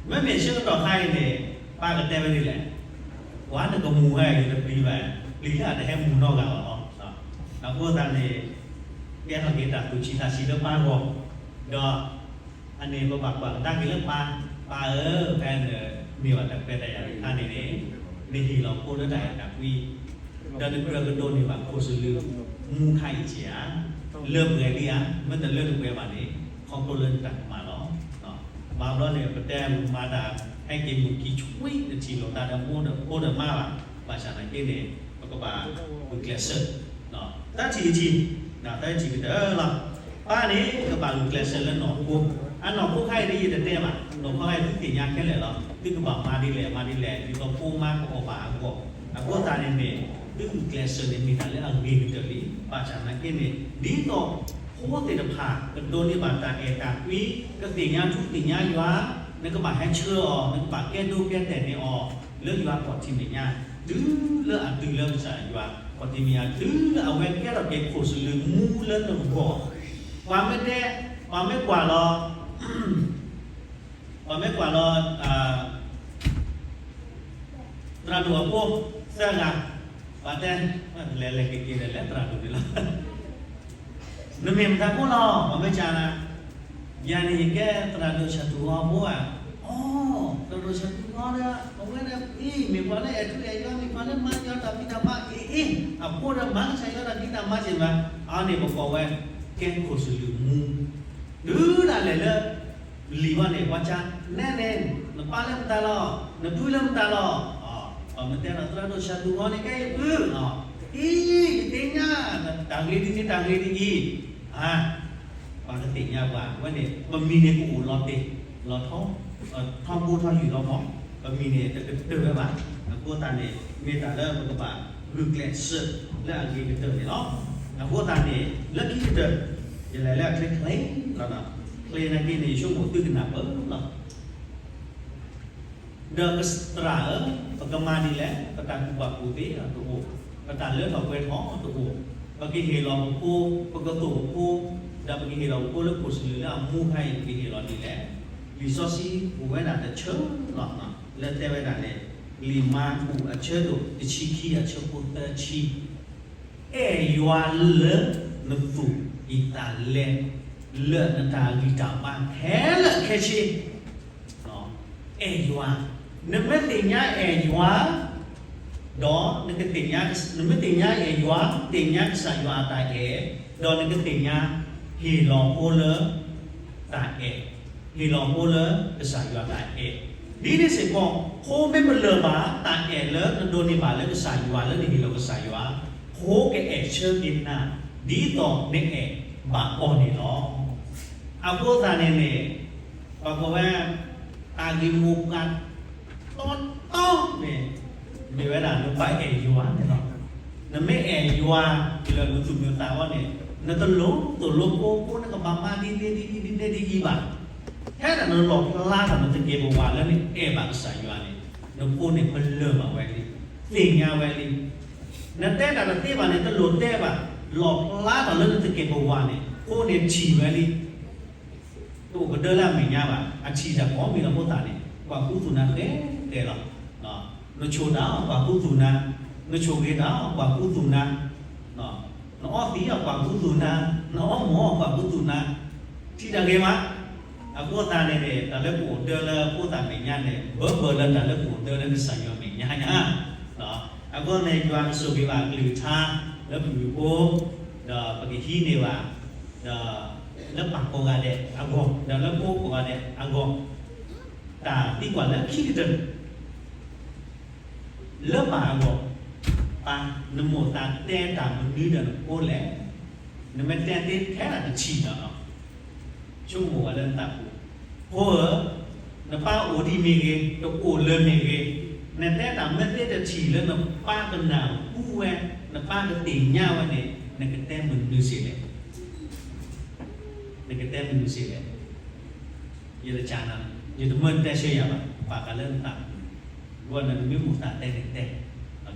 မ့မ့ၢ်ဆၢကတီၢ်ခါအံၤန့ၣ် ပၢ်ကတဲဝဲဒ်လဲၣ်, ပှၤနကမူၤဝဲအံၤ ယတပျံၤဘၣ်, ပျံၤလၢအတဟဲမူၤနီတဂၤဘၣ်လီၤ. အဃိသတးန့ၣ် ကဲထီၣ်က့ၤတၢ်သူၣ်ဆံးသးဆံးလၢပၢ်ဂီၢ်, ဒီး အန့ၣ်ပဘၣ်ကွၢ်ကဒါက့ၤလၢပၢ်, ပၢ်ဧၢ, ဖဲနမ့ၢ်ဘၣ်တၢ်ခွဲးတၢ်ယာ်တခါန့ၣ်န့ၣ်, နဟ့ၣ်လီၤဖိလၢတၢ်အဲၣ်တၢ်ကွံ, ဒီးနကြၢးကဒိးန့ၢ်ဘၣ်ခိၣ်စလူးမူခါအံၤက့ၤဧါ, လၢပှဲၤလံဧါ, မ့ၢ်တလၢတပှဲၤဘၣ်န့ၣ် ခီဖျိလၢနတၢ်ကမၣ်လီၤ. ဘၣ်ဘျီန့ၣ် ပတဲမၤတၢ်ဟဲက့ၤမုၢ်ခံဆွံတထံၣ်လိာ်သးဒီးမိၢ်ဒီးဖိဒီးမါဘၣ်, ဘၣ်ဆၣ်သနာ်က့န့ၣ် ပကဘၣ်ဂုာ်ကျဲးစၢး သၢထံၣ်တထံၣ်, သၢထံၣ်ကတၢၢ်လီၤ. ပၢ်န့ၣ် ကဘၣ်ဂုာ်ကျဲးစၢးလၢနီၢ်ခိ, အနီၢ်ခိခါအံၤဒ်ယတတဲဘၣ်, နီၢ်ခိခါအံၤသုသ့ၣ်ညါခဲလၢာ်လီၤ. သုကဘၣ်မၤဒ်လဲၣ်မၤဒ်လဲၣ် ဒ်သိးဖိမါကအီၣ်ဘၣ်အဂီၢ်, အဃိသတးန့ၣ်န့ၣ် သုဂုာ်ကျဲးစၢးန့ၣ်မ့ၢ်တၢ်လၢအဂ့ၤကတၢၢ်လံ. ဘၣ်ဆၣ်သနာ်က့န့ၣ် ဒ်သိးဖိသ့ၣ်တဖၣ် ကဒိးန့ၢ်ဘၣ်တၢ်အဲၣ်တၢ်ကွံ, ကသ့ၣ်ညါထူသ့ၣ်ညါယွၤ, နကဘၣ်ဟဲဆှၢအီၤ, နကဘၣ်ကဲဒိကဲတဲာ်န့ၢ်အီၤ လၢယွၤခီၣ်ထံးမဲာ်ညါ, တုၤလၢအတုၤလၢကစၢ်ယွၤခီၣ်ထံးမဲာ်ညါ, တုၤလၢအဝဲကဲထီၣ်က့ၤခိၣ်စလူးမူလၢနဂီၢ်, ပှၤမ့ၢ်တဲ, ပှၤမ့ၢ်ကွၢ်လီၤ, ပှၤမ့ၢ်ကွၢ်လီၤ, သရၣ်ဒိၣ်အဖိ သၢဂၤ, ပှၤတဲ, လဲၤလဲၤက့ၤက့ၤဒီးလဲၤသရၣ်ဒိၣ်န့ၣ်လီၤ. နမ့ၢ်မတၤဖိလီၤ ပမ့ၢ်စံးနၤ, ယၤန့ၣ်ယကဲသရၣ်ဒိၣ်ဆၣ်သူၣ်ဂီၤဖိဧါ. အိ, သရၣ်ဒိၣ်ဆၣ်သူၣ်ဂီၤဒီး အဝဲဒၣ်အံၤ မ့ၢ်ပှၤလၢအဲၣ်ထူအဲၣ်ယွၤ မ့ၢ်ပှၤလၢမၤယွၤတၢ်ဖံးတၢ်မၤအံၤအံၤ, အဖိဒီးမၤကစၢ်ယွၤတၢ်ဖံးတၢ်မၤစ့ၢ်ကီး, အန့ၣ်ပကိးဝဲ ကဲခိၣ်စလူၢ်မူ တုၤဒၣ်လဲာ်လၢ လံာ်ဘၣ်န့ၣ် ပှၤစံး, နဲန့ၣ် နပၢ်လၢမတၤလီၤ, နပုၢ်လၢမတၤလီၤ. ပမ့ၢ်တဲဒီး သရၣ်ဒိၣ်ဆၣ်သူၣ်ဂီၤန့ၣ် ကဲယပုၢ်, အံၤ ယသ့ၣ်ညါ တၢ်ဂ့ၢ်ဒ်န့ၣ်တၢ်ဂ့ၢ်ဒ်အံၤ, ပှၤကသ့ၣ်ညါပှၤဝဲန့ၣ် ပမံၤန့ၣ်ကအိၣ်လီၤတ့ၢ် လီၤထီ, ထီဘိထီယုၢ်လီၤမး, ပမံၤန့ၣ်တကတၢၢ်ဝဲဘၣ်. အဃိသတးန့ၣ် မ့ၢ်တၢ်လၢပကဘၣ်ဂုာ်ကျဲးစၢးလၢအဂ့ၤကတၢၢ်န့ၣ်လီၤ. အဃိသတးန့ၣ် လၢခံကတၢၢ် ယလဲၤလၢအချ့ချ့လီၤ. ချ့နာ်က့န့ၣ် ယဆိကမိၣ်သုကနၢ်ပၢၢ်လီၤ. ဒီးသရၣ်ဧၢ, ပကမၤဒ်လဲၣ်, ပတၢ်ကူၣ်ဘၣ်ကူၣ်သ့တအိၣ်, ပတၢ်လၢထီၣ်ပှဲၤထီၣ်တအိၣ်, ပကဟ့ၣ်လီၤပဖိ, ပကသိၣ်ပဖိ, ဒီးပကဟ့ၣ်လီၤပဖိလၢခိၣ်စလူၢ်လၢအမူခါအံၤ ပကဟ့ၣ်လီၤဒ်လဲၣ်. လံာ်စီဆှံအိၣ်ဝဲဒၣ်တဆၢလီၤ, လၢတဲဝဲဒၣ်န့ၣ် လံာ်မၢကူးအဆၢဒိၣ်တဆံခံအဆၢဖိသၢဆံ အဲၣ်ယွၤလၢနသူၣ်နသးလဲ, လၢနတၢ်ဂံၢ်တၢ်ဘါခဲလၢာ်ခဲဆ့. အဲၣ်ယွၤ, နမ့ၢ်သ့ၣ်ညါအဲၣ်ယွၤ, ဒီး နမ့ၢ်သ့ၣ်ညါအဲၣ်ယွၤ, သ့ၣ်ညါကစၢ်ယွၤအတၢ်အဲၣ်, ဒီးနကသ့ၣ်ညါ ဟ့ၣ်လီၤဖိလၢ တၢ်အဲၣ်, ဟ့ၣ်လီၤဖိလၢကစၢ်ယွၤတၢ်အဲၣ်, ဒ်န့ၣ်စ့ၢ်ကီး ဖိမ့ၢ်ပလၢၢ်ဘၣ် တၢ်အဲၣ်လၢနဒိးန့ၢ်ဘၣ်လၢကစၢ်ယွၤလၢနဟ့ၣ်လီၤကစၢ်ယွၤ, ဖိကအဲၣ်ဆၢက့ၤနၤ ဒ်သိးနအဲၣ်ဘၣ်အီၤန့ၣ်လီၤ. အဃိသတးန့ၣ်န့ၣ် ပှၤကိးဝဲ တၢ်ဂ့ၢ်မိၢ်ပှၢ် တီတီန့ၣ် မ့ၢ်ဝဲဒၣ်နဘၣ်အဲၣ်ယွၤန့ၣ်လီၤ. နမ့ၢ်အဲၣ်ယွၤလၢနသူၣ်မုာ်သးဂီၢ်န့ၣ် နတလိၣ်သိၣ်လိဖိ ဖိနကဘၣ်မၤဒ်န့ၣ်ဒ်အံၤဒ်န့ၣ်ဒ်အံၤဘၣ်. ထဲဒၣ်နလီၣ်ဖျါထီၣ်နသကဲးပဝးလၢနအဲၣ်ဘၣ်ကစၢ်ယွၤန့ၣ် နဖိန့ၣ်ပလၢၢ်ဘၣ်ဝဲလံ, သ့ၣ်ညါဝဲလံ. နတဲတၢ်တသ့ဘၣ်န့ၣ် တလိၣ်တဲဘၣ်, လီၣ်ဖျါထီၣ်လၢနသကဲးပဝးန့ၣ် ဖိန့ၣ်ထံၣ်ဝဲလံ. တအိၣ်ကဒၢလၢအမဲာ်ညါဘၣ်, အထံၣ်တၢ်ကိးမံၤလီၤ. အဃိသတးန့ၣ် ကွၢ်ကူသိၣ်နၤဃဲတဲလီၤ. နဆိၣ်တၢ်အီၤ ကွၢ်ကူသိၣ်နၤ, နဆိၣ်ဂ့ၤတၢ်အီၤ ကွၢ်ကူသိၣ်နၤ, နအီသံးအီၤ ကွၢ်ကူသိၣ်နၤ, နအီမူၤအီၤ ကွၢ်ကူသိၣ်နၤ, ထံၣ်တၢ်ဂ့ၤမး. အဃိသတးန့ၣ်န့ၣ် တၢ်လၢကအိၣ်ဒၢလၢဖိသၣ်မဲာ်ညါန့ၣ် ဘၢဘၢလၢတၢ်လၢကအိၣ်ဒၢလၢကစၢ်ယွၤမဲာ်ညါညါ. အဃိန့ၣ် ယွၤကဆိၣ်ဂ့ၤဘၣ်အကလုၢ်ကထါ လၢပဂုၢ်ဖိ, ဒီးပကဟံးန့ၢ်ဘၣ်, ဒီးလၢပၢ်ကိးဂၤဒဲးအဂီၢ် ဒီးလၢဖိကိးဂၤဒဲးအဂီၢ်, တၢ်သံကွၢ်လၢခံကတၢၢ် လၢပၢ်အဂီၢ်, ပၢ်, နမိၣ်သးတဲတၢ်မနုၤဒီးနဖိလဲၣ်. နမ့ၢ်တဲသ့ထဲဒၣ်တထံၣ်ဒီး ဆိကမိၣ်ဝဲလၢနသးပူၤ, ဖိဧၢ, နပၢ်အိၣ်ဒံးမ့ၢ်ဂ့ၤ, တအိၣ်လၢၤမ့ၢ်ဂ့ၤ, နတဲတၢ်မ့ၢ်သ့တထံၣ်လၢနပၢ်ကနၢ်ဟူဝဲ, နပၢ်ကသ့ၣ်ညါဝဲန့ၣ် နကတဲမနုၤစ့ၢ်လဲၣ်. နကတဲမနုၤစ့ၢ်လဲၣ်. ယတကးနၤ, ယတမၢတဲဆၢယၤဘၣ်, ပာ်ဃာ်လၢနသးပူၤ, အဃိန့ၣ်နမ့ၢ်မိၣ်သးတဲန့ၣ်တဲ,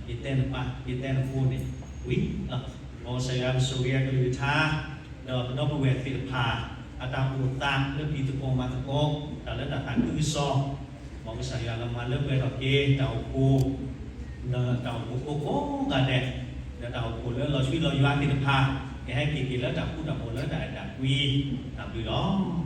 က့ၤတဲနပၢ် က့ၤတဲနဖိန့ၣ်, ဝံၤလီၤ. မ်ကစၢ်ယွၤကဆိၣ်ဂ့ၤအကလုၢ်ကထါ, ဒီးပဒီပုၢ်ဝဲၢ်သ့ၣ်တဖၣ် အတၢ်အိၣ်သးလၢပံၤသကိးမၤသကိး, တၢ်လၢတၢ်သးခုကစီၣ်, မ်ကစၢ်ယွၤကမၤလၢပှဲၤထီၣ်က့ၤတၢ်အိၣ်ဖှိၣ်, ဒီးတၢ်အိၣ်ဖှိၣ်ဖိကိးဂၤဒဲး, ဒီးတၢ်အိၣ်ဖှိၣ်လၢလီၤဆွံလီၤယွၤသ့ၣ်တဖၣ်, ကဟဲက့ၤက့ၤလၢတၢ်ဃူတၢ်ဖိးလၢတၢ်အဲၣ်တၢ်ကွံ, တၢ်ဘျုးလီၤ.